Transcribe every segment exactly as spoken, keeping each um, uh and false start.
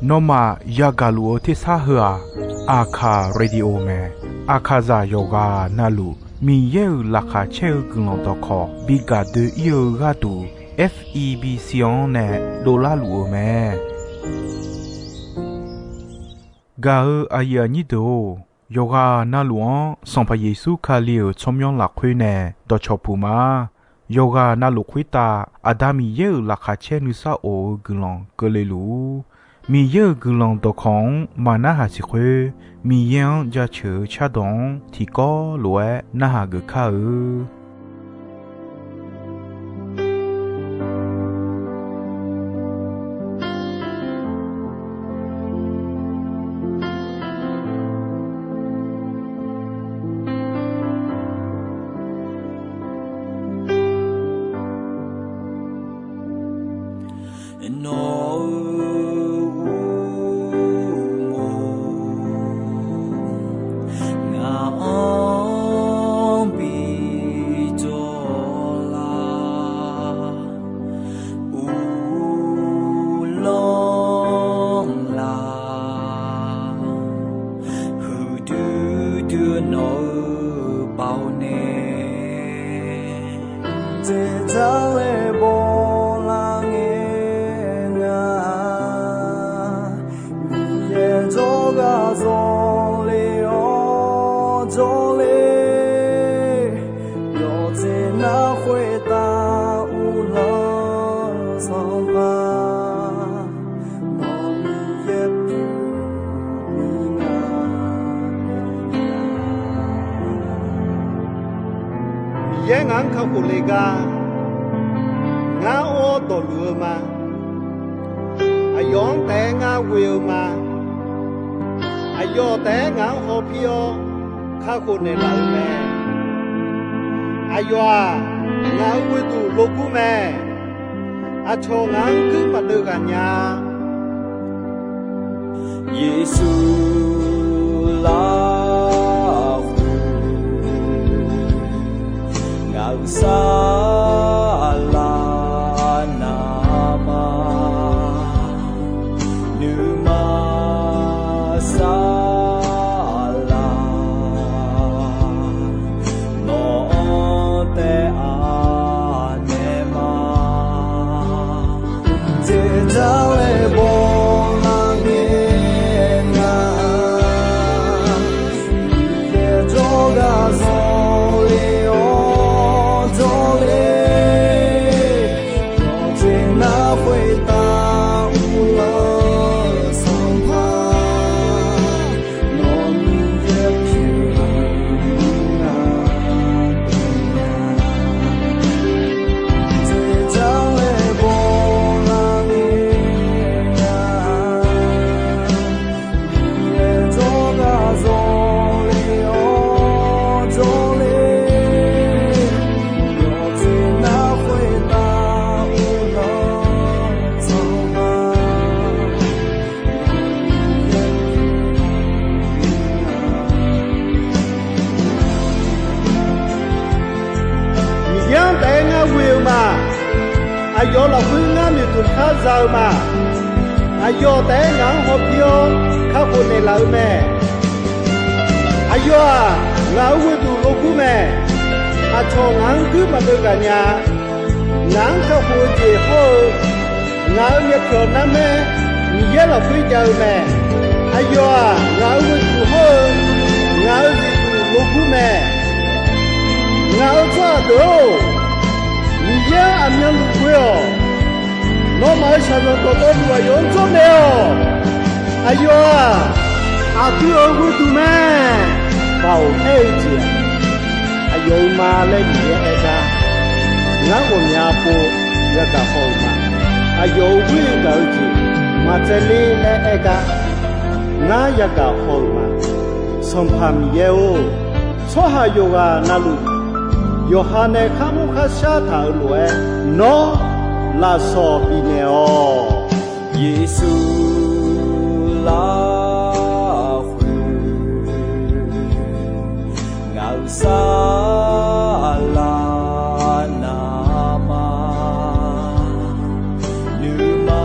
Nawmaf yagaq luf-eu tersar heu-aq, Aqkaq Radio mae. Aqkaqzaq yawqghaq navluf Miqyaer-euq laqkhaq caer-eu guiqlanq dawqkawq bi gaq doe-ir-eu gharduq, F E B C-anr nae dovlar luf-eu mae. Gaq-eu aqyuif aqnyir deuq-or, yawqghaq navluf-anr Sanqpaq Yeqsur Kali-euq tsawrmyanr lafkhoer nae dawqcawq puq ma. Yawqghaq navluf khoertav Aqda Miqyaer-euq laqkhaq caer nuisar of-eu guiqlanq keuvle luf-ur. Miqyaer-euq guiqlanq dawqkawq-anr maqnarhaq siq khoer, Miqyaer-anr jaceuq-eu cardawq-anr tiqkawv lof-aer narhaq geuf kar-eu. Nawq-euq uqmov ngaq-anr bi dawq lar, uvlanr laf, huiqdui dui nawq-euq baoq nae, dzaeqdzaq laer bawlar ngae nga. Miqyaer jawrgar zawle-awr jawrle, yawqjeq nar khoertav uvlanr sanqpaq, nawq Miqyaer pyeuf-eu nga. Miqyaer ngaq-anr kakhof le gar, ngar or dawqluf-eu ma. Aqyawf-anr taef-aer ngar ghoe-eu ma. Aqyawf taef-aer ngaq-anr hawpir-awr kakhof naeqlaf-eu mae. Aqyawf-aq, ngaq-euq ghoeduq logur mae. Aqcawq ngaq-anr guir maqdeuv ghaq nya-a. Yeqsur lafkhoer ngaq-euq saflar navma, nuima saflar nawq-anr taef-a naeq ma. Dzaeqdzaq laer bawlar ngae nga. Miqyaer jawrgar zawle-awr jawrle, yawqjeq nar khoertav uvlanr-eu sanqpaq, nawq Miqyaer pyeuf-eu nga. Dzaeqdzaq laer bawlar ngae nga. Miqyaer jawrgar zawle-awr jawrle, yawqjeq nar khoertav uvlanr-eu sanqpaq, Miqyaer-anr taef-aer ngar ghoe-eu ma. Aqyawf lafkhoer ngar noeqtmq khar za-eu ma. Aqyawf taef-aer ngaq-anr hawpir-awr kakhof naeqlaf-eu mae. Aqyawf-aq, ngaq-euq ghoeduq logur mae. Aqcawq ngaq-anr guir maqdeuv ghaq nya-a. Ngaq-anr kakhof-eu jeq hawr-eu, ngaq-euq myavpyawq narmaer Miqyaer lafkhoer jav-eu mae. Aqyawf-aq, ngaq-euq ghoeduq hawr-eu, ngaq-euq ghoeduq logur mae. Ngaq-euq tsawrhaq deuq-or, Miqyaer-anr aqmyanluf ghoe-awq. Nawmaf-euq shaqzanq dawqtawvluf aqyawf-anr jawrnaeq-awq. Aqyawf-aq, aqdui-euq ghoeduq mae. Baoq aer-eu jeq-aq, aqyawf-euq ma laer Miqyaer aer gar, ngar ghawqmya pov yagaq haw-euq ma. Aqyawf-euq ghoer-eu gaq-eu jeq maqtsaevler laer aer gar, ngar yagaq haw-euq ma. Sanqpaq Miqyaer-or, tsawrhaq yawqghaq navluf, yawqha nae kharmr kharshar taq-euq lof-aer, nawr lafsawq bifnaeq-awq. Yeqsur lafkhoer ngaq-euq saflar navma, nuima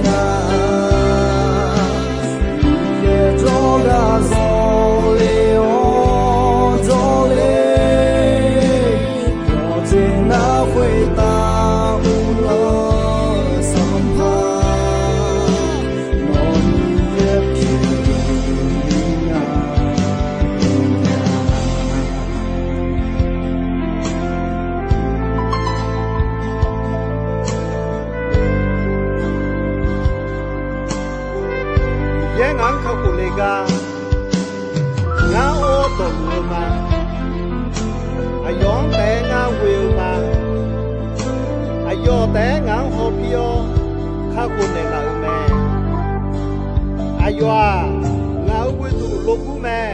nya. Miqyaer jawrgar zawqle-awr jawrle, yawqjeq nar khoertav uvlanr-eu Sanqpaq, nawq-ni yaerpyeuf nya. Miqyaer ngaq-anr kakhof le gar, ngar or dawqluf-eu ma. Aqyawf-anr taef-aer ngar ghoe-eu ma. Aqyawf taef-aer ngaq-anr hawpir-awr kakhof naeqlaf-euq mae. Aqyawf-aq, ngaq-euq ghoeduq logur mae.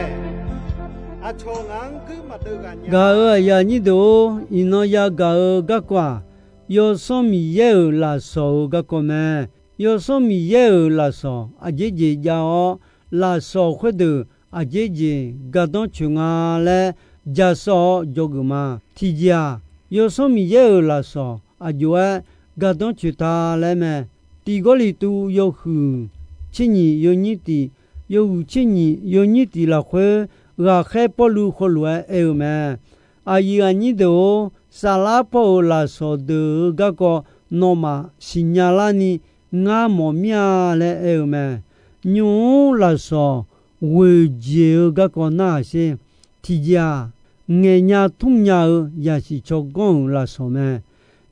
Aqcawq ngaq-anr guir maqdeuv ghaq nya. Gaq-euq aqyuif aqnyir deuq-or, iqnan yagaq-eu garkawv-aq, Yawsanr Miqyaer-euq lafsawq-euq garkawv mae. Yawsanr Miqyaer-euq lafsawq aqjeq jeq jav-awr, lafsawq khoerdeuq aqjeq jeq gardanr coeq nga laer jasawr-awr dzawgeuf ma. Tiqjeq-aq, Yawsanr Miqyaer-euq lafsawq aqjox-aer gardanr coeq ta laer mae. Tiq Gawrliqtu yawhuiq tser nyiq yawnyir tiq, yawhuiq tser nyiq yawnyir tiq lafkhoer, ghaqkhaer Pawrluv heulof-aer aer-eu mae. Aqyuif aqnyir deuq-or, saflar paw-euq lafsawq deuq-euq garkawv nawmaf siqnya larni ngar mawf mir-a laer aer-eu mae. Nymq-mr lafsawq ghoeq jeq-eu garkawv narhaq sher. Tiqjeq-aq, ngaeqnya tmrnya-eu yasiq tsawrganr-euq lafsawq mae.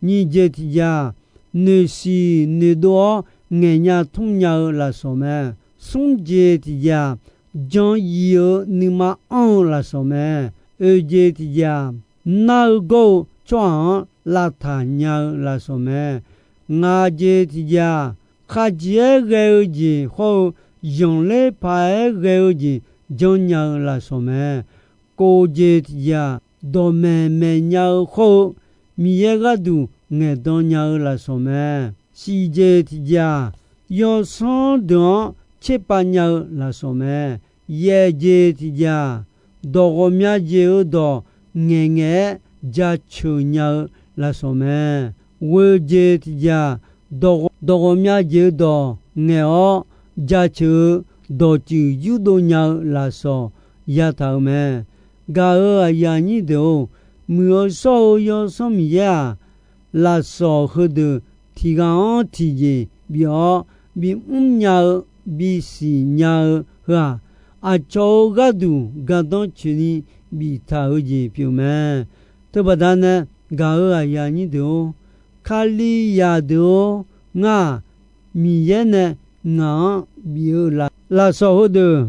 Nyiq jeq tiqjeq-aq, noeqsiq noeqdov-awr ngaeqnya tmrnya-eu lafsawq mae. Smr jeq tiqjeq-aq, jan yif-eu nuima anr-eu lafsawq mae. Oeq jeq tiqjeq-aq, nar-eu gawr-eu tsawrhaq-anr lavtaq nya-eu lafsawq mae. Ngaq jeq tiqjeq-aq, khaqjeq-aer ghae-eu jeq hawr-eu, zanqler paq-aer ghae-eu jeq janrnya-eu lafsawq mae. Kof jeq tiqjeq-aq, dawqmaeq maeqnya-eu hawr-eu, Miqyaer gharduq ngaeqdan nya-eu lafsawq mae. Siq jeq tiqjeq-aq, yawsanr deuq-anr tserpav nya-eu lafsawq mae. Yaeq jeq tiqjeq-aq, dawq ghawqmya jeq-eu dawq ngaeqngaeq-aer jaceuq nya-eu lafsawq mae. Ghoeq jeq tiqjeq-aq, dawq ghawqmya jeq-eu dawq ngaeq-awr jaceuq-eu dawqtsuif yurdov nya-eu lafsawq yataq-euq mae. Gaq-euq aqyuif aqnyir deuq-or, muiq-eu shawr-eu Yawsanr Miqyaer-aq, lafsawq heudeuq tiq ghaq-anr tiqjeq bif-awr bimr nya-eu, bisiq nya-eu heu-aq, aqcawq-euq gharduq gardanr coeqni biftaq-eu jeq pyeuf mae. Teubaqda nae gaq-euq aqyuif aqnyir deuq-or, Kalizaq deuq-or, ngar-aq, Miqyaer nae ngaq-anr bif-eu lafsawq heudeuq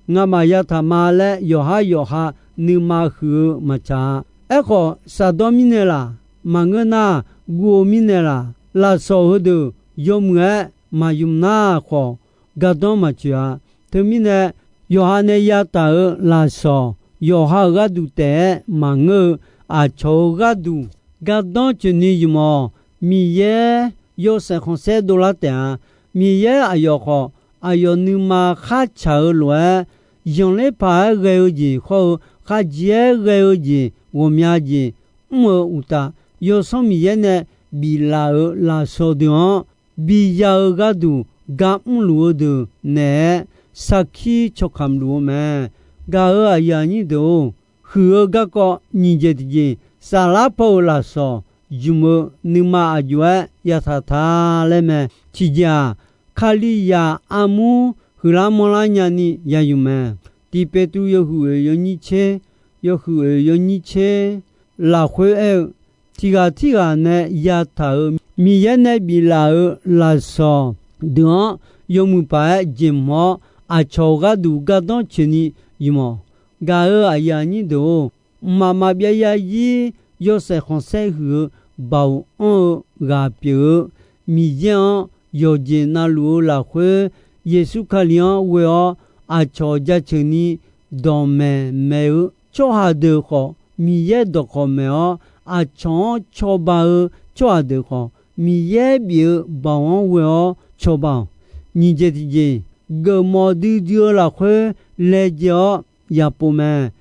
ngamaf yataq ma laer yawqhar yawqha nuima huiq-eu maqtsaq-a. Aerkhawf, shafdawr mirnae laq maqngeur nar, guv-eu mirnae laq, lafsawq heudeuq yawmuiq-aer maqymq nar khawf, gardanr maqtsoeq-a. Teumirnae, yawqha nae yataq-euq lafsawq, yawqha-euq gharduq taef-aer maqngeur-eu, aqcawq-euq gharduq gardanr coeqni ymq-awq. Miqyaer yawshaef khanqsaer dovlar taef-a. Miqyaer aqyawf khawf, aqyawf nuima khartsaq-eu lof-aer, zanqler paq-aer ghae-eu jeq hawr-eu, khaqjeq-aer ghae-eu jeq ghawqmya jeq mr-eu uqtaf, Yawsanr Miqyaer nae biflaf-euq lafsawq deuq-anr biya-eu gharduq gar mrluf-eu deuq naeq-aer sarkir cawqkamq luf-eu mae. Gaq-euq aqyuif aqnyir deuq-or, huiq-eu garkawv nyiq jeq tiqjeq, saflar paw-euq lafsawq ymq-eu nuima aqjox-aer yataq ta laer mae. Tiqjeq-aq, Kalizaq armur huiqlar manrlar nyani ya ymq mae. Tiq Peqtruv yawhuiq oeq yawnyir tser, yawhuiq oeq yawnyir tser lafkhoer aer-eu, tiq ghaq tirghaq nae yataq-euq Miqyaer nae biflaf-euq lafsawq deuq-anr yawmuiq paq-aer jeqhmq-awr, aqcawq-euq gharduq gardanr coeqni ymq-awq. Gaq-euq aqyuif aqnyir deuq-or, mqmaq maqbyav zarzir yawshaef khanqsaer huiq-eu baoq anr-eu ghaq pyeuf-eu Miqyaer-anr yawqjeq navluf-eu lafkhoer, Yeqsur Kali-anr ghoe-awr aqcawq jaceuq ni dawqmaeq maeq-eu tsawrhaq deuq khawf, Miqyaer dawqkawq maeq-awr, aqcawq-anr cawba-eu tsawrhaq deuq khawf, Miqyaer bif-eu baoq-anr ghoe-awr cawba-awq. Nyiq jeq tiqjeq, geufmawf duidui-eu lafkhoer laejae-awr yaqpov mae.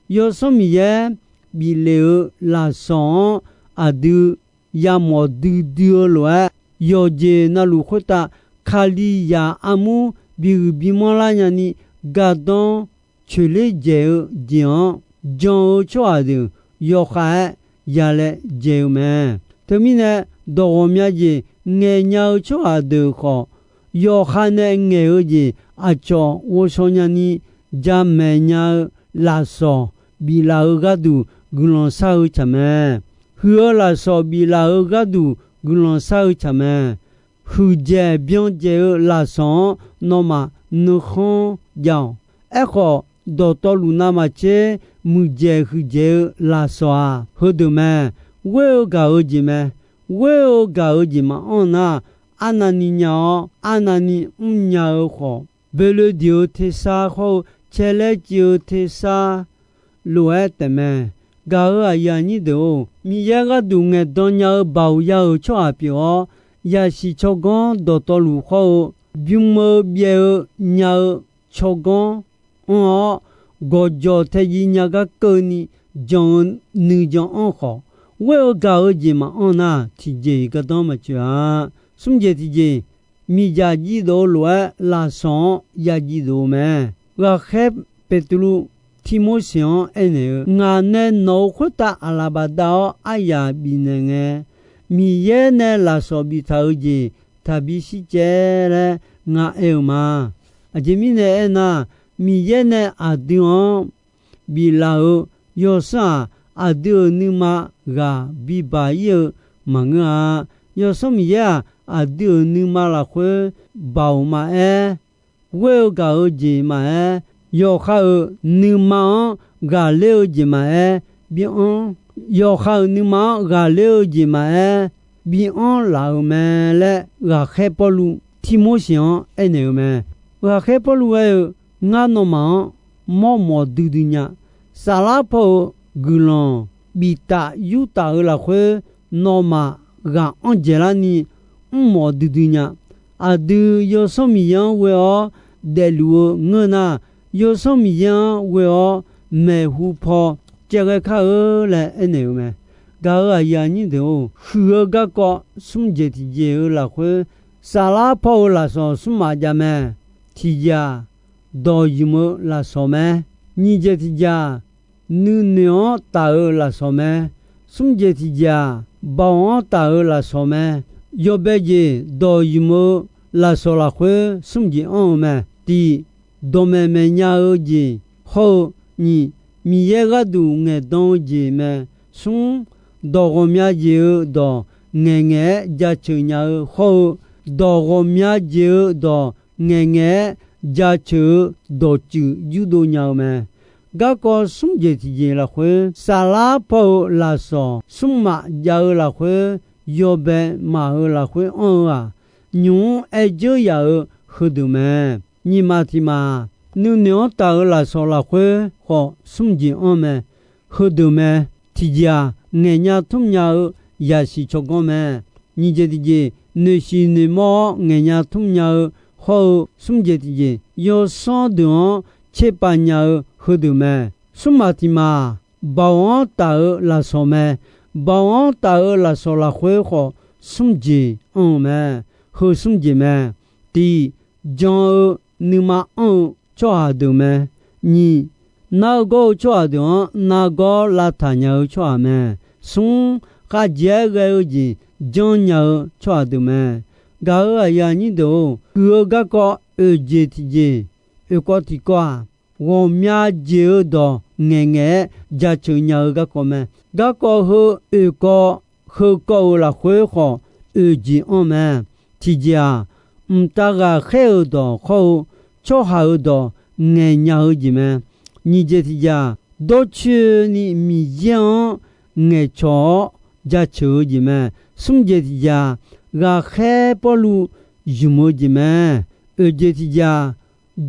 Yawsanr Miqyaer bif lef-eu lafsawq-anr aqdui yamawf duidui-eu lof-aer, yawqjeq navluf khoertav Kalizaq armur bihuiq bimanr lar nyani, gardanr coeqler dzaeq-eu jeq-anr jan-eu tsawrhaq deuq yawkhav-aer yalaejae-eu mae. Teumirnae, dawq ghawqmya jeq ngaeqnya-eu tsawrhaq deuq khawf, yawkhav nae ngaeq-eu jeq aqcawq ghovshaw nyani jamaeq nya-eu lafsawq biflaf-eu gharduq guiqlanq shar-eu tsaq mae. Huiq-eu lafsawq biflaf-eu gharduq guiqlanq shar-eu tsaq mae. Huiqdzaeq byandzaeq-eu lafsawq-anr nawmaf nuikhanr jav-awq. Aerkhawf, dawqtawvluf navmaqtser muiqdzaeq huiqdzaeq-eu lafsawq-aq, heudeuq mae. Ghoer-eu gaq-eu jeq mae. Ghoer-eu gaq-eu jeq maqanr nar, arnavni nya-awr, arnavni mrnya-eu khawf, boeloe diq-eu tersar hawr-eu caelaer civ-eu tersar lof-aer taefmae. Gaq-euq aqyuif aqnyir deuq-or, Miqyaer gharduq ngaeqdan nya-eu baoq ya-euq tsawrhaq pyeuf-awr, yasiq tsawrganr dawqtawvluf khawr-eu, bym-eu byaev-eu nya-eu tsawrganr anr-awr, gawqjawq taejiv nya gar keuvni jan-eu nuijan anr khawf, ghoer-eu gaq-eu jeq maqanr nar, tiqjeq-iq gardanr maqtsoeq-a. Smr jeq tiqjeq, miqdzaq jiv dov-eu lof-aer lafsawq-anr ya jiv dov-eu mae. Ghaqkhaer Beqtuvluv Tirmorseq-anr aernaeq-eu, Ngaq nae nawq-euq khoertav aqlaf bafdav-awr aryaq bifnaeq ngae, Miqyaer nae lafsawq biftaq-eu jeq taqbi shircaev laer ngar aer-eu ma. Aqjeq mirnae aernar, Miqyaer nae aqdui-anr biflaf-euq yawsanr-aq, aqdui-euq nuima ghaq bibaq ir-eu maqngeur-a. Yawsanr Miqyaer-aq, aqdui-euq nuima lafkhoer baoq maqaer, ghoer-eu gaq-eu jeq maqaer, yawqha-euq nuima-anr ghaqler-eu jeq maqaer, bianr, yawqha-euq nuima-anr ghaqler-eu jeq maqaer, bianr laf-euq mae laer, ghaqkhaer Pawrluv Tirmorseq-anr aernaeq-eu mae. Ghaqkhaer Pawrluv aer-eu, Ngar nawmaf-anr mawrmawf duidui nya. Saflar paw-eu guiqlanq biftaf yurtaf-eu lafkhoer, nawmaf ghaq anr dzaeqlarni mrmawf duidui nya. Aqdui Yawsanr Miqyaer-anr ghoe-awr daefluf-eu ngeur nar, Yawsanr Miqyaer-anr ghoe-awr maeqhu paw caev ghae kar-eu laer aernaeq-eu mae. Gaq-euq aqyuif aqnyir deuq-or, huiq-eu garkawv smr jeq tiqjeq-eu lafkhoer, saflar paw-eu lafsawq smr maf jav mae. Tiqjeq-aq, dawq ymq-eu lafsawq mae. Nyiq jeq tiqjeq-aq, nuinoeq-anr taf-eu lafsawq mae. Smr jeq tiqjeq-aq, baoq-anr taf-eu lafsawq mae. Yawbae jeq dawq ymq-eu lafsawq lafkhoer smr jeq anr-eu mae. Tiq, dawqmaeq maeqnya-eu jeq hawr-eu, nyiq, Miqyaer gharduq ngaeqdan-eu jeq mae. Smr, dawq ghawqmya jeq-eu dawq ngaeqngaeq-aer jaceuq nya-eu hawr-eu, dawq ghawqmya jeq-eu dawq ngaeqngaeq-aer jaceuq-eu dawqtsuif yurdov nya-eu mae. Garkawv smr jeq tiqjeq lafkhoer, saflar paw-eu lafsawq smr maf jav-eu lafkhoer, yawbae maf-euq lafkhoer anr-eu-aq, nymq-mr aer dzeur yaf-euq heudeuq mae. Nyiq maf tiq maf, nuinoeq-anr taf-eu lafsawq lafkhoer khawf smr jeq anr mae. Heudeuq mae. Tiqjeq-aq, ngaeqnya tmr nya-eu yasiq tsawrganr mae. Nyiq jeq tiqjeq, noeqshiq noeqmawr-awr ngaeqnya tmr nya-eu hawr-eu, smr jeq tiqjeq, yawsanr deuq-anr tserpav nya-eu heudeuq mae. Smr maf tiq maf, baoq-anr taf-eu lafsawq mae. Baoq-anr taf-eu lafsawq lafkhoer khawf, smr jeq anr-eu mae. Heu smr jeq mae. Tiq, jan-eu nuima anr-eu tsawrhaq deuq mae. Nyiq, nar-eu gawr-eu tsawrhaq deuq-anr nargawr lavtaq nya-eu tsawrhaq mae. Smr, khavjeq-aer ghae-eu jeq janrnya-eu tsawrhaq deuq mae. Gaq-euq aqyuif aqnyir deuq-or, huiq-eu garkawv oeq jeq tiqjeq, oeq kawv tiq kawv-aq, ghawqmya jeq-eu dawq ngaeqngaeq-aer jaceuq nya-eu garkawv mae. Garkawv heu oeq kawv, heu kawv-euq lafkhoer khawf, oeq jeq anr mae. Tiqjeq-aq, mqtav ghaqkhaer-euq dawq hawr-eu, tsawrhaq-euq dawq ngaeqnya-eu jeq mae. Nyiq jeq tiqjeq-aq, dawrcoeni Miqyaer-anr ngaeqcawq-awr jaceuq-eu jeq mae. Smr jeq tiqjeq-aq, ghaqkhaer Pawrluv zmq-eu jeq mae. Oeq jeq tiq jeq-aq,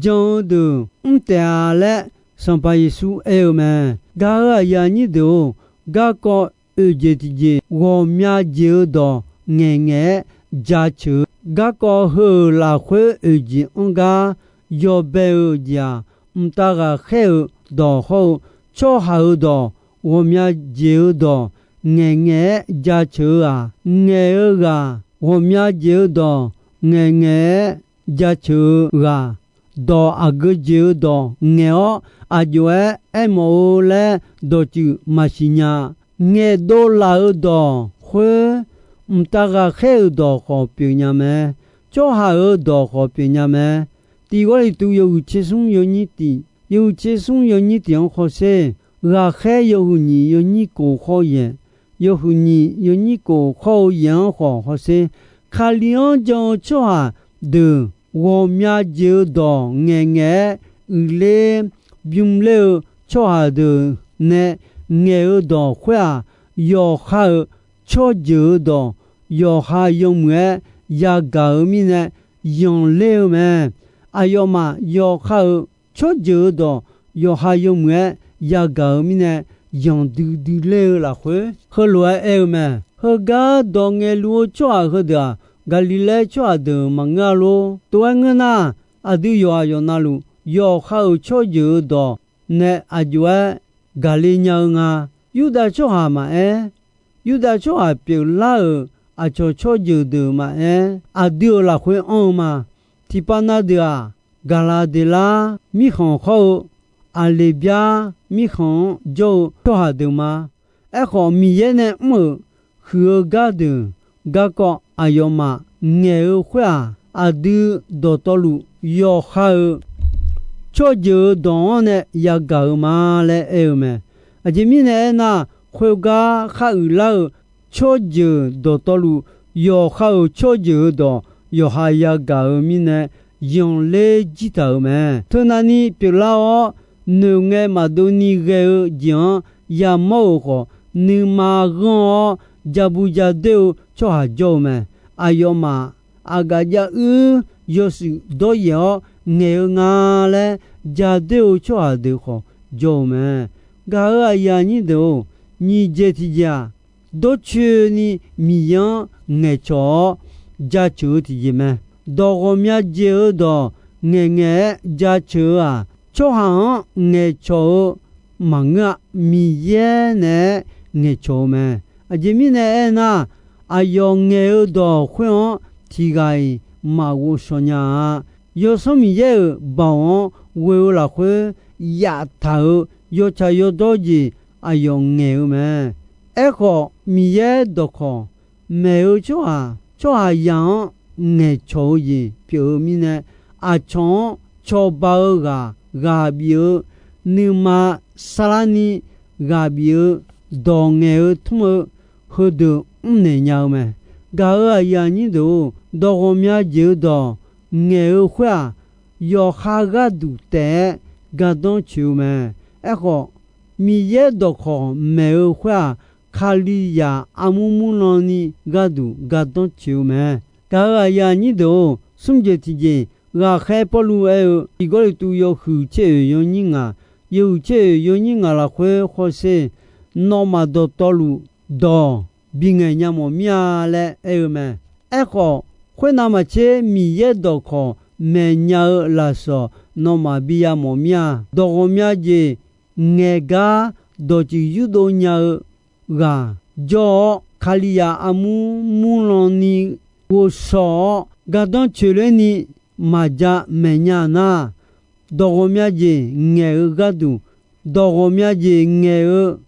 jan-eu deuq mr taef-a laer Sanqpaq Yeqsur aer-eu mae. Gaq-euq aqyuif aqnyir deuq-or, garkawv oeq jeq tiq jeq ghawqmya jeq-eu dawq ngaeqngaeq-aer jaceuq-eu, garkawv heu-euq lafkhoer oeq jeq anr gar yawbae-eu jeq-aq, mqtav ghaqkhaer-eu dawq hawr-eu tsawrhaq-euq dawq ghawqmya jeq-eu dawq ngaeqngaeq-aer jaceuq-eu-aq, ngaeq-eu ghaq ghawqmya jeq-eu dawq ngaeqngaeq-aer jaceuq-eu ghaq, dawq aqgeu jeq-eu dawq ngaeq-awr aqjox-aer aermawf-eu laer dawqtsuif maqsiq nya. Ngaeqdov laf-eu dawq khoer mqtav ghaqkhaer-euq dawq khawf pyeufnya mae. Tsawrhaq-euq dawq khawf pyeufnya mae. Tiq Gawrliqtu yawhuiq tser smr yawnyir tiq, yawhuiq tser smr yawnyir tiq-anr hawsher. Ghaqkhaer yawhuiq nyiq yawnyir kof khawr yaeq, yawhuiq nyiq yawnyir kof khawr-eu yaeq-anr khawf hawsher. Kali-anr jan-eu tsawrhaq deuq ghawqmya jeq-eu dawq ngaeqngaeq-aer uiqler bymr ler-eu tsawrhaq deuq nae ngaeq-eu dawq khoer-aq, yawqha-euq tsawrjeuq-eu dawq yawqha yawmuiq-aer yagaq-euq mirnae yanqler-eu mae. Aqyawfmaf yawqha-euq tsawrjeuq-eu dawq yawqha yawmuiq-aer yagaq-euq mirnae yanqdui dui ler-eu lafkhoer, heulof-aer aer-eu mae. Heugar dawq ngaeqluf-eu tsawrhaq heudeuq-aq, Gaqliqlaer tsawrhaq deuq maqngeur-a lor. Tov-aer ngeur nar, aqdui yawqghaq yawqnavluf yawqha-euq tsawrjeuq-eu dawq nae aqjox-aer gaqle nya-eu nga. Yurdav tsawrhaq maqaer, Yurdav tsawrhaq pyeuflar-euq aqcawq tsawrjeuq deuq maqaer, aqdui-euq lafkhoer anr-eu ma. Tiqpav na deuq-aq, Gaqlaqdeqlar mirkhanq hawr-eu Aqleqbyar mirkhanq-anr jawr-eu tsawrhaq deuq ma. Aerkhawf, Miqyaer nae mr-euq huiq-eu gardeuq garkawv aqyawfmaf ngaeq-eu khoer-aq, aqdui dawqtawvluf yawqha-euq tsawrjeuq-eu dawq-anr nae yagaq-eu ma laer aer-eu mae. Aqjeq mirnae aernar, khoergar khar uiqlar-eu tsawrjeuq dawqtawvluf, yawqha-euq tsawrjeuq-eu dawq yawqha yagaq-eu mirnae yanqler jir taq-euq mae. Teunavni pyeuflar-awr, noeqngae maqdov ni ghae-eu jeq-anr yamawr-euq khawf, nuima ghanr-awr jabu jadoer-eu tsawrhaq jawr-eu mae. Aqyawfmaf aqgaf jav uir yawshuif dawryaef-awr ngaeq-eu nga laer jadoer-eu tsawrhaq deuq khawf jawr-eu mae. Gaq-euq aqyuif aqnyir deuq-or, nyiq jeq tiq jeq-aq, dawrcoeni Miqyaer-anr ngaeqcawq-awr jaceuq-eu tiqjeq mae. Dawq ghawqmya jeq-eu dawq ngaeqngaeq-aer jaceuq-eu-aq, tsawrhaq-anr ngaeqcawq-eu maqngeur-a. Miqyaer naeq-aer ngaeqcawq-eu mae. Aqjeq mirnae aernar, aqyawf ngaeq-eu dawq khoer-anr tiq ghaq-iq maqghovshaw nya-a. Yawsanr Miqyaer-euq baoq-anr ghoe-eu lafkhoer yaftaq-euq yawtsaq yawdawr jeq aqyawf ngaeq-eu mae. Aerkhawf, Miqyaer dawqkawq maeq-eu tsawrhaq, tsawrhaqzaq-anr ngaeqcawq-eu jeq pyeuf-eu mirnae, aqcawq-anr cawba-eu ghaq ghaq bif-eu, nuima sarlarni ghaq bif-eu, dawq ngaeq-eu tmr-eu, heudeuq mrnaeq nya-eu mae. Gaq-euq aqyuif aqnyir deuq-or, dawq ghawqmya jeq-eu dawq ngaeq-eu khoer-aq, yawqha gharduq taef-aer gardanr coeq-eu mae. Aerkhawf, Miqyaer dawqkawq maeq-eu khoer-aq, Kalizaq armur murlan ni gharduq gardanr coeq-eu mae. Gaq-euq aqyuif aqnyir deuq-or, smr jeq tiq jeq, ghaqkhaer Pawrluv aer-eu, Tiq Gawrliqtu yawhuiq tser oeq yawnyir ngaq, yawhuiq tser oeq yawnyir ngaq lafkhoer hawsher, nawmaf dawqtawvluf dawq bingaeq nya mawf mir-a laer aer-eu mae. Aerkhawf, khoernav maqtser Miqyaer dawqkawq maeqnya-eu lafsawq nawmaf bi yamawf mir-a. Dawq ghawqmya jeq ngaeq gar dawqtsuif yurdov nya-eu ghaq jawr-awr, Kalizaq armur murlan ni ghovshaw-awr gardanr coeqler ni maqja maeqnya nar, dawq ghawqmya jeq ngaeq-eu gharduq, dawq ghawqmya jeq ngaeq-eu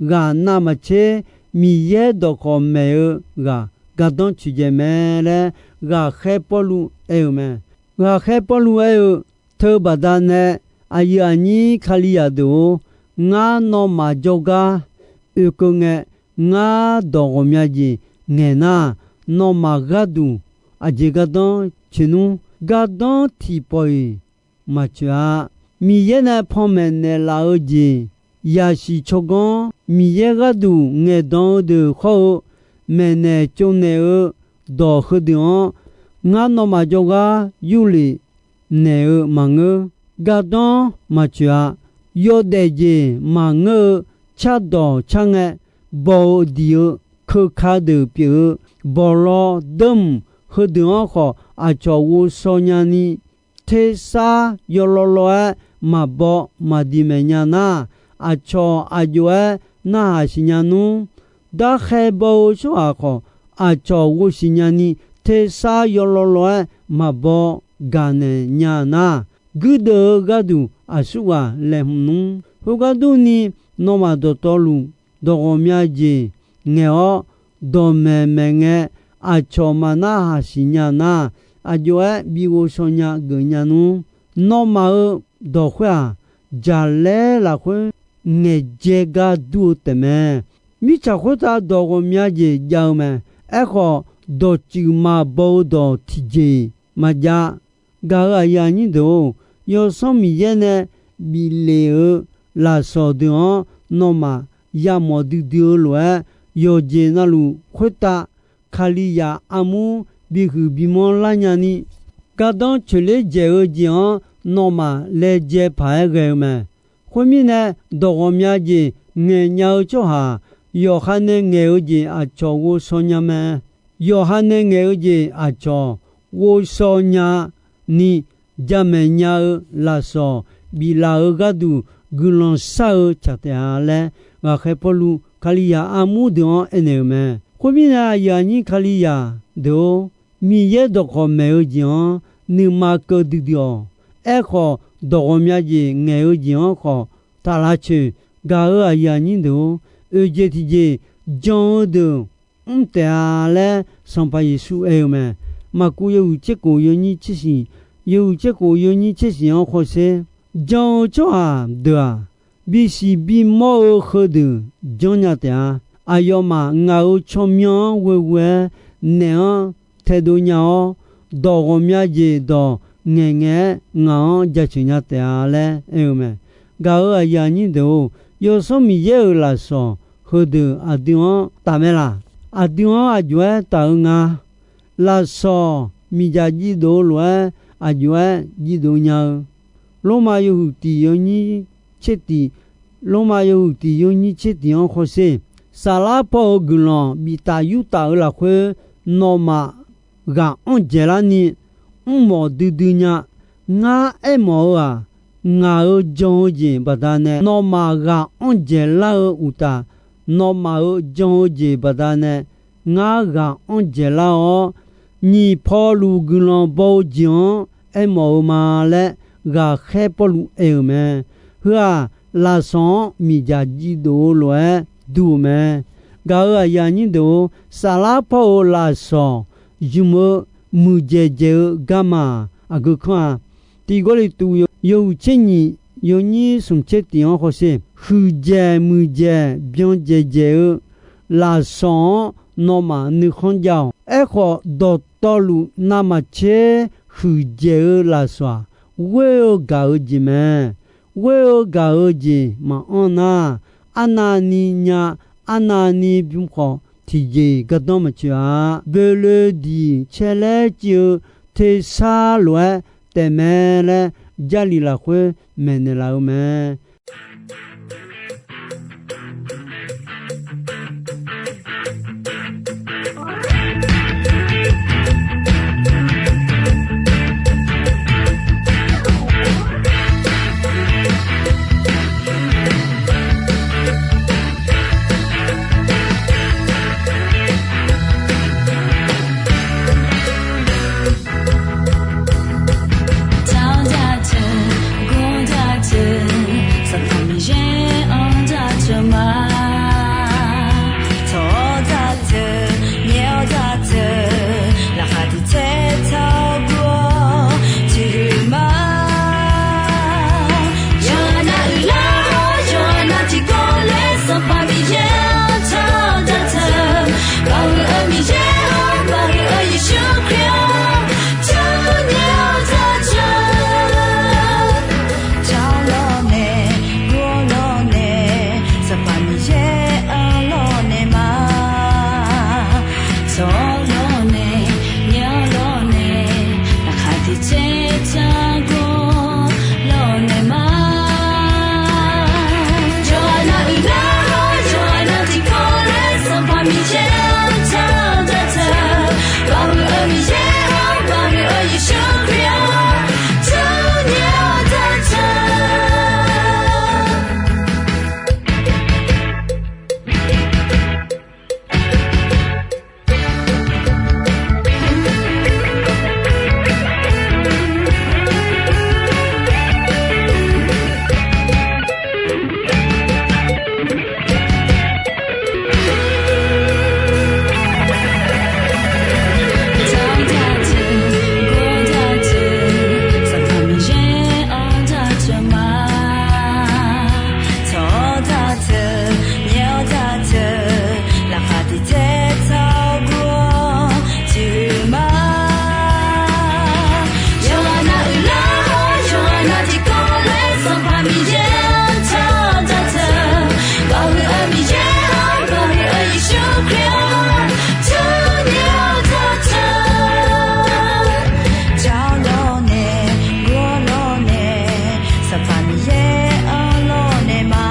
ghaq navmaqtser Miqyaer dawqkawq maeq-eu ghaq gardanr coeqdzaeq mae laer ghaqkhaer Pawrluv aer-eu mae. Ghaqkhaer Pawrluv aer-eu, Teubaqda nae aqyuif aqnyir Kalizaq deuq-or, ngar nawmaf jawrgar oekeuv ngae, ngar dawq ghawqmya jeq ngaeq nar, nawmaf gharduq aqjeq gardanr coeq nmr. Gardanr tiqpawf-iq maqcoeq-a. Miqyaer nae panmaeq naeqlaf-eu jeq, yasiq tsawrganr, Miqyaer gharduq ngaeqdan-eu deuq khawr-eu, maeqnaeq tsovnaeq-eu dawq heudeuq-anr Ngar nawmaf jawrgar yurlif naeq-eu maqngeur. Gardanr maqtsoeq-a. Yawdaef jeq maqngeur-eu cardawq car ngae, baw-eu diq-eu keuka deuq pyeuf-eu bawqlaw deurmq heudeuq-anr khawf, aqcawq ghovshaw nyani, tersar yawlaw law-aer maqbaw maqdiq maeq nya nar, aqcawq aq jov-aer narhaq siqnya nmr. Darkhaer baw-eu tsawrhaq khawf, aqcawq ghovshiq nyani, tersar yawlaw law-aer maqbaw gaqnaeq nya nar, guirdeuv-eu gharduq aqsurghaq laeqhmq nmr. Khoergar durni, nawmaf dawqtawvluf, dawq ghawqmya jeq ngaeq-awr, dawqmaeq maeq ngae, aqcawq maqnarhaq siqnya nar, aq jov-aer bi ghovshaw nya geuf nya nmr. Nawmaf-euq dawq khoer-aq, jaqlaer lafkhoer ngaeqjae gar dur-eu taefmae. Mirtsaq khoertav dawq ghawqmya jeq jav-eu mae. Aerkhawf, dawqtsuif maqbaw-eu dawq tiqjeq-iq maqjav. Gaq-euq aqyuif aqnyir deuq-or, Yawsanr Miqyaer nae bif lef-eu lafsawq deuq-anr nawmaf yamawf duidui-eu lof-aer, yawqjeq navluf khoertav Kalizaq armur bihuiq bimanr lar nyani, gardanr coeqler dzaeq-eu jeq-anr nawmaf laejae paq-aer ghae-eu mae. Khoermirnae, dawq ghawqmya jeq ngaeq nya-eu tsawrhaq, yawqha nae ngaeq-eu jeq aqcawq ghovshaw nya mae. Yawqha nae ngaeq-eu jeq aqcawq ghovshaw nyani, jamaeq nya-eu lafsawq biflaf-eu gharduq guiqlanq shar-eu tsaq taef-a laer, ghaqkhaer Pawrluv Kalizaq armur deuq-anr aernaeq-euq mae. Khoermirnae, aqyuif aqnyir Kalizaq deuq-or, Miqyaer dawqkawq maeq-eu jeq-anr nuima keuv duidui-awq. Aerkhawf, dawq ghawqmya jeq ngaeq-eu jeq-anr khawf taq lavcoeq. Gaq-euq aqyuif aqnyir deuq-or, oeq jeq tiqjeq jan-eu deuq mr taef-a laer Sanqpaq Yeqsur aer-eu mae. Maqkuv yawhuiq tser khof yawnyir tser shiq, yawhuiq tser khof yawnyir tser shiq-anr hawsher. Jan-eu tsawrhaq deuq-aq, bisiq bimawr-eu heudeuq janrnya taef-a. Aqyawfmaf ngaq-euq tsawrmyanr-anr ghoeghoe-aer naef-anr taedov nya-awr, dawq ghawqmya jeq dawq ngaeqngaeq-aer ngaq-anr jaceuq nya taef-a laer aer-eu mae. Gaq-euq aqyuif aqnyir deuq-or, Yawsanr Miqyaer-euq lafsawq heudeuq aqdui-anr taf mae laq? Aqdui-anr aq jov-aer taf-eu nga. Lafsawq miqdzaq jiv dov-eu lof-aer aq jov-aer jiv dov nya-eu. Lormav yawhuiq tiq yawnyir tser tiq, Lormav yawhuiq tiq yawnyir tser tiq-anr hawsher. Saflar paw-euq guiqlanq biftaf yurtaf-euq lafkhoer nawmaf ghaq anr dzaeqlar ni mrmawf duidui nya. Ngar aermawf-eu-aq, ngaq-euq jan-eu jeq baqdanae nawmaf ghaq anr dzaeqlar-eu uqtaf, nawmaf-euq jan-eu jeq baqdanae ngar ghaq anr dzaeqlar-awr, nyiq pawluf guiqlanq baw-eu jeq-anr aermawf-eu ma laer, ghaqkhaer Pawrluv aer-euq mae. Heu-aq, lafsawq-anr miqdzaq jiv dov-eu lof-aer dur-eu mae. Gaq-euq aqyuif aqnyir deuq-or, saflar paw-euq lafsawq zmq-eu muiqdzaeq dzaeq-eu garma-aq, aqgeu kanr-a. Tiq Gawrliqtu yawhuiq tser nyiq yawnyir smq tser tiq-anr hawsher. Huiqdzaeq muiqdzaeq byan dzaeqdzaeq-eu lafsawq-anr nawmaf nuikhanr jav-awq. Aerkhawf, dawqtawvluf navmaqtser huiqdzaeq-eu lafsawq-aq, ghoer-eu gaq-eu jeq mae. Ghoer-eu gaq-eu jeq maqanr nar, arnavni nya, arnavni bym khawf tiqjeq gardanr maqtsoeq-a. Boeqloeq diq caer laer civ-eu tersar lof-aer taefmae laer, Jarlif lafkhoer maeqnaeq laf-eu mae. Tsaqgawr lawrnaeq ma. Yawqha nav uiqlar-awr, yawqha nav tiqkawv laer Sanqpaq Miqyaer-anr jar-awr jar teu. Baoq huiq-eu Miqyaer-anr, baoq huiq-eu Yeqsur Kali-anr, teunyir-awr jar teu. Tawq-awr jar teu, gawr jar teu, Sanqpaq Miqyaer-anr jar teu ma. Tawq-awr jar teu, nyaer-awr jar teu, laqkhaq tiq tsaer tawr gur-awr tiq huiq ma. Yawqha nav uiqlar-awr, yawqha nav tiqkawv laer Sanqpaq Miqyaer-anr jar-awr jar teu. Baoq huiq-eu Miqyaer-anr, baoq huiq-eu Yeqsur Kali-anr, teunyir-awr jar teu. Jar-awr lawrnaeq, gur-awr lawrnaeq, Sanqpaq Miqyaer-anr lawrnaeq ma.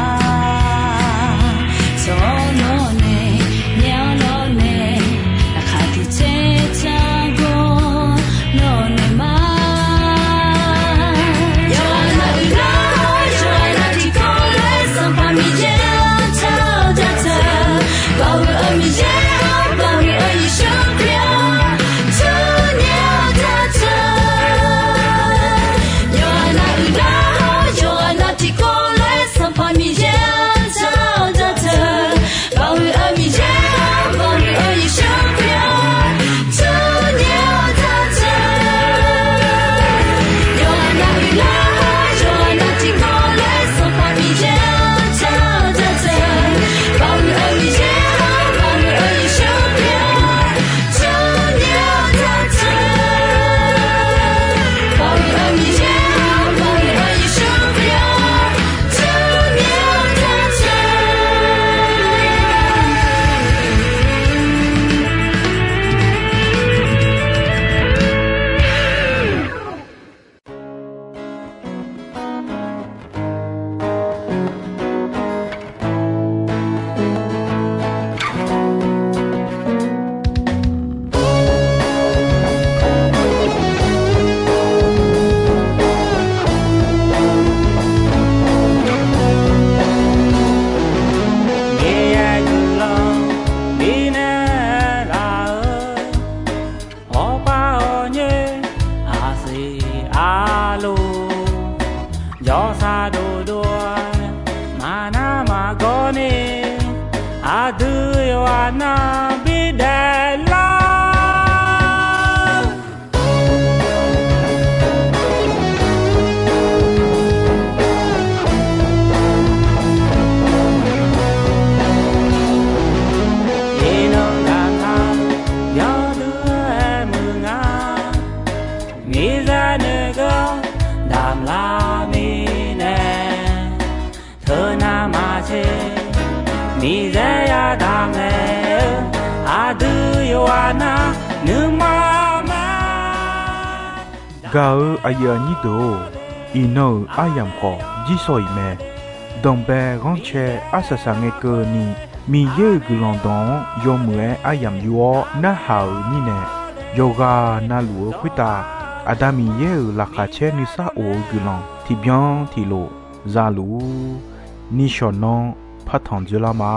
Tawq-awr lawrnaeq, nyaer-awr lawrnaeq, laqkhaq tiq tsaer tawr gur-awr lawrnaeq ma. Yawqha nav uiqlar-awr, yawqha nav tiqkawv laer Sanqpaq Miqyaer-anr jar-awr jar teu. Baoq huiq-eu Miqyaer-anr, baoq huiq-eu Yeqsur Kali-anr, teunyir-awr jar teu. Yawqha nav uiqlar-awr, yawqha nav tiqkawv laer Sanqpaq Miqyaer-anr jar-awr jar teu. Baoq huiq-eu Miqyaer-anr, baoq huiq-eu Yeqsur Kali-anr, teunyir-awr jar teu. Yawqha nav uiqlar-awr, yawqha nav tiqkawv laer Sanqpaq Miqyaer-anr jar-awr jar teu. Baoq huiq-eu Miqyaer-anr, baoq huiq-eu Yeqsur Kali-anr, teunyir-awr jar teu. Baoq huiq-eu Miqyaer-anr, baoq huiq-eu Yeqsur Kali-anr, teunyir-awr jar teu. Miqyaer guiqlanq bifnaeq laf-eu, awqpar awqnyoer aqsiq arluf, jawrsar dovdov-aer maqnar maqgawr ni, aqdui yawqghaq nar bidaef lar. Iqnan gaqnar yawdui-aer muiq nga, miqzaq nuigeur damq lar mirnae, teunav maqtser miqzaq yadamq naeq-eu, aqdui yawqghaq nar nuima mae. Gaq-eu aqyuif aqnyir deuq-or, iqnan-euq aryamq khawf jirsawq iq mae. Danqbae ghanrcae arsaq saq ngae keuvni, Miqyaer-euq guiqlanq dawq-anr yawmuiq-aer aryamq yur-awr narhaq-euq mirnae, yawqghaq navluf-eu khoertav Aqda Miqyaer-euq laqkhaq caer nuisar of-eu guiqlanq tiqbyan tiqlof za luf-ur. Nishawq nanr partanq dzoerlar ma.